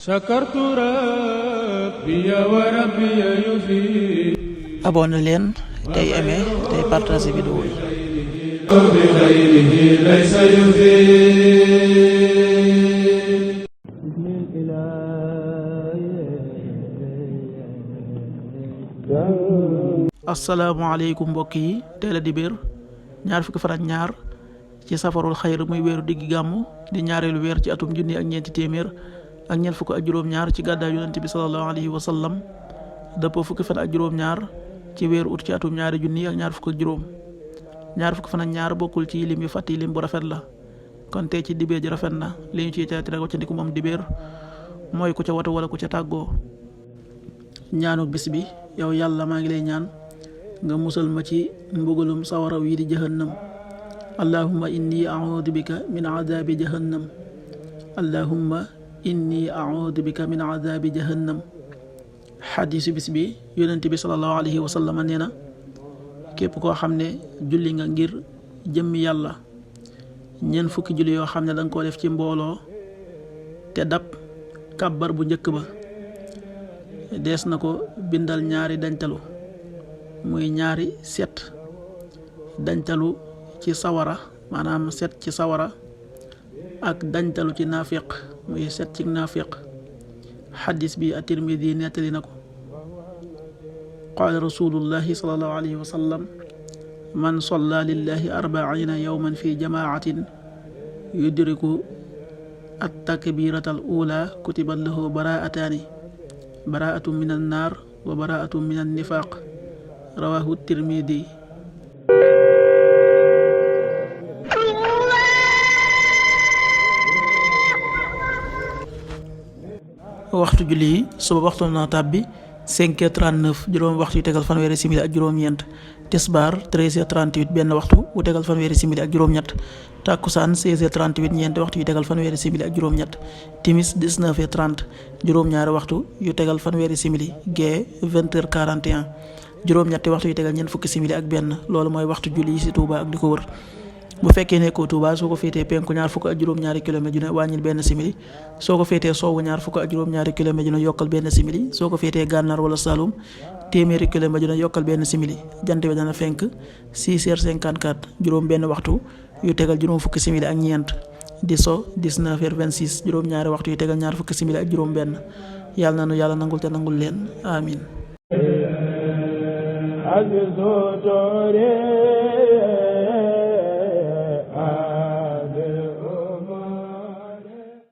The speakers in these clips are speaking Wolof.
sakartu rabbi wa rabbi yufi. abonné leen tey aimé tey partagé vidéo yi. bi xayrihi laysa yufi. asalaamaaleykum mbokk yi, teel a dibéer ñaar fukki fan ak ñaar ci safarul xayr muy weeru diggi gàmmu di ñaareelu weer ci atum junni ak ñeenti téeméer ak ñeent fukk ak juróom-ñaar ci gàddaay yonent bi sallallahu alayhi wa sallam dëppoo fukki fan ak juróom-ñaar ci weeru ut ci atum ñaari junni ak ñaar fukk ak juróom. ñaar fukki fan ak ñaar bokkul ci lim yu fàtti lim bu rafet la, kon tey ci dibéer ji rafet na. li ñu ciy teeti rek waccandiku moom dibéer mooy ku ca watu wala ku ca tàggoo. ñaanu bis bi: yow yàlla maa ngi lay ñaan nga musal ma ci mbugalum sawara wi di jahannam. allahumma inni a'udhu bika min adhabi jahannam. allahumma inni a'udhu bika min adhabi jahannam. xadiisu bis bi: yonent bi sallallahu alayhi wa sallam nee na, képp koo xam ne julli nga ngir jëmmi yàlla ñeent fukki julli yoo xam ne danga koo def ci mbooloo te dab kàbbar bu njëkk ba, dees na ko bindal ñaari dañtalu, muy ñaari set dañtalu ci sawara, maanaam set ci sawara, ak dañtalu ci naafiq, muy set ci naafiq. xadis bi at-Tirmidi nettali na ko. qaala rasulullahi sallallahu alayhi wa sallam: man salla lillahi 40 yawman fi jamaatin yudriku at-takbirata al-ula kutiba lahu baraa'ataani, baraa'atun min an-naar wa baraa'atun min an-nifaaq. rawaahu Tirmidi. waxtu julli yi: suba waxtu na tàbbi 5h39 juróom waxtu yu tegal fanweeri simili ak juróom-ñeent. tisbaar 13h38 benn waxtu wu tegal fanweeri simili ak juróom-ñett. takkusaan 16h38 ñeenti waxtu yu tegal fanweeri simili ak juróom-ñett. timis 19h30 juróom-ñaari waxtu yu tegal fanweeri simili. gee 20h41 juróom-ñetti waxtu yu tegal ñeent fukki simili ak benn. loolu mooy waxtu julli yi ci Touba ak di ko wër. bu fekkee nekkoo Touba, soo ko féetee penku ñaar fukk ak juróom-ñaari kilomètre ju ne wàññil benn simili. soo ko féetee sowwu ñaar fukk ak juróom-ñaari kilomètre ju ne yokkal benn simili. soo ko féetee gànnaar wala Saloum téeméeri kilomètre ju ne yokkal benn simili. jant bi dana fenk 6h54 juróom benn waxtu yu tegal juróom fukki simili ak ñeent, di so 19h26 juróom-ñaari waxtu yu tegal ñaar fukki simili ak juróom benn. yàlla na nu yàlla nangul te nangul leen, amin.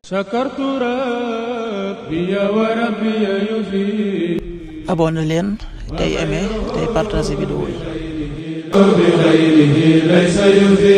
sakartu rabbi wa rabbi yufi. abonné leen tey aimé tey partagé vidéo yi. bi xayrihi laysa yufi.